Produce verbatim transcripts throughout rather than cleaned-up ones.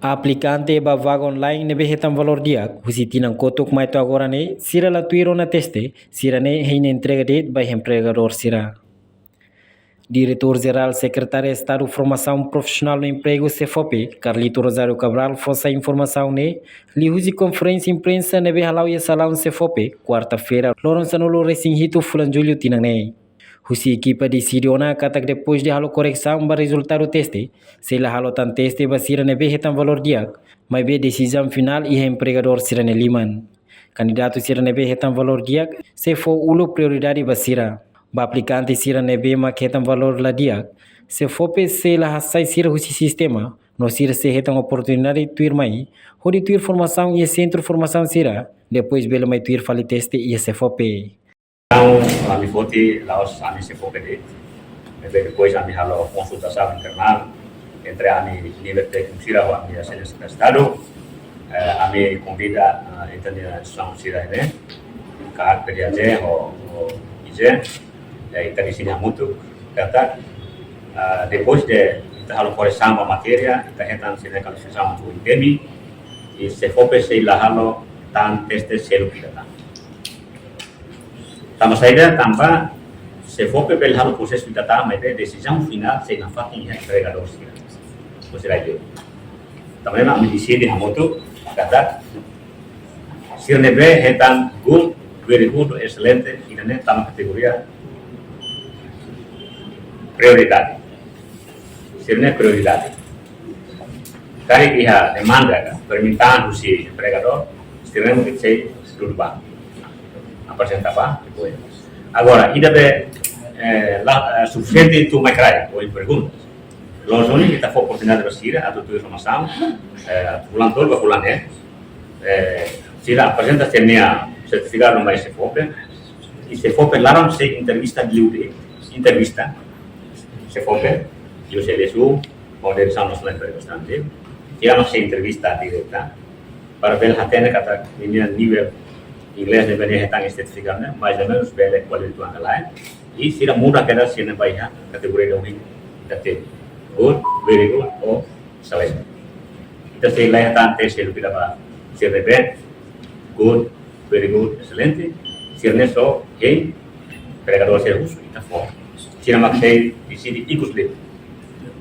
Aplikante ba vaga online ne'ebé hetan valór di'ak husi tinan kotuk mai to'o agora ne'e, sira la tuir ona teste, sira ne'e hein entrega de'it ba empregadór sira. Diretór Jerál Sekretáriu Estadu Formasaun Profisionál no Empregu, SEFOPE, Carlito Rosário Cabral, fó sai informasaun ne'e liuhusi konferénsia imprensa ne'ebé hala'o iha salaun SEFOPE, kuarta-feira, loron sanulu-resin-hitu fulan Jullu tinan ne'e. Husi ekipa deside ona katak depois de halo koresaun ba rezultadu teste, sei la halo tan teste ba sira ne'ebé hetan valór di'ak, maibé desizaun finál iha empregadór sira-nia liman. Kandidatu sira ne'ebé hetan valór di'ak sei fó uluk prioridade ba sira. Ba aplikante sira ne'ebé mak hetan valór la di'ak, SEFOPE sei la hasai sira husi sistema, no sira sei hetan oportunidade tuirmai hodi tuir formasaun iha sentru formasaun sira, depois bele mai tuir fali teste iha SEFOPE. Entaun, ami foti la'ós ami SEFOPE de'it. Maibé depois ami halo konsultasaun internál entre ami nivel tékniku sira ho ami Exelénsia Estadu. Eh, ami konvida, eh, ita-nia instituisaun sira ne'e, ka PDAJ ho, ho IJE, eh, ita deside hamutuk katak, eh, depois de ita halo koresaun ba matéria, ita hetan sira-nia kalifikasaun atu temi, i SEFOPE sei la halo tan teste seluk ida tan. Tanba saida? Tanba SEFOPE bele halo prosesu ida tan, maibé desizaun finál sei nafatin iha empregadór sira. Ou seja, tanba ne'e ami deside hamutuk katak sira ne'ebé hetan good, very good, excelente, ida-ne'e tama kategoria prioridade. Sira-ne'e prioridade. Karik iha demanda, permintaan husi empregadór, sira-ne'e mungkin sei dudu ba aprezenta ba depois. Agora, ida be, eh, la, eh, sufisiente atu mai kraik, ou pergunta. Loos duni ita fó oportunidade ba sira atu tuir formasaun, eh, fulan tolu ba fulan ne'e, eh, sira aprezenta sira-nia sertifikadu mai SEFOPE, i SEFOPE laran sei entrevista liu de'it, entrevista SEFOPE, liu SELESU, ho Diresaun Nasionál Empregu Estranjeiru, sira mak sei entrevista direta, para bele hatene katak ninia nivel inglés ne'ebé nia hetan iha sertifikadu ne'e, mais ou menus bele kualifikadu ka lae. I sira muda kedas sira-nia ba iha kategoria ida ohin ita temi. Good, very good, ou excelente. Ita sei la hetan teste seluk ida ba sira ne'ebé good, very good, excelente. Sira-ne'e só hein empregadór sira husu, ita fó. Sira mak sei deside ikus liu.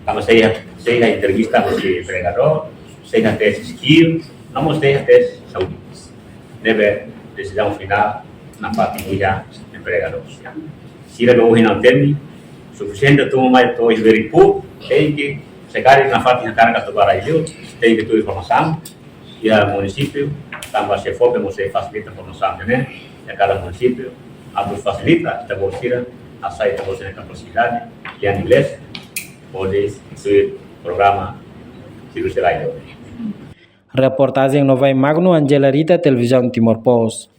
Tanba sei iha, sei iha entrevista husi empregadór, sei iha teste skill, no mós sei iha teste saúde. Ne'ebé desizaun finál nafatin iha empregadór. Sira be ohin ami temi, sufisiente atu mai to'o very poor, tenke, se karik nafatin hakarak atu ba rai-liur, tenke tuir formasaun iha munisípiu, tanba SEFOPE mós sei fasilita formasaun ne'e iha kada munisípiu, atu fasilita ita-boot sira hasai ita-boot sira-nia kapasidade lian inglés, hodi tuir programa sira husi rai-liur. Reportajen Novai Magno, Angela Rita, Televizaun Timor Post.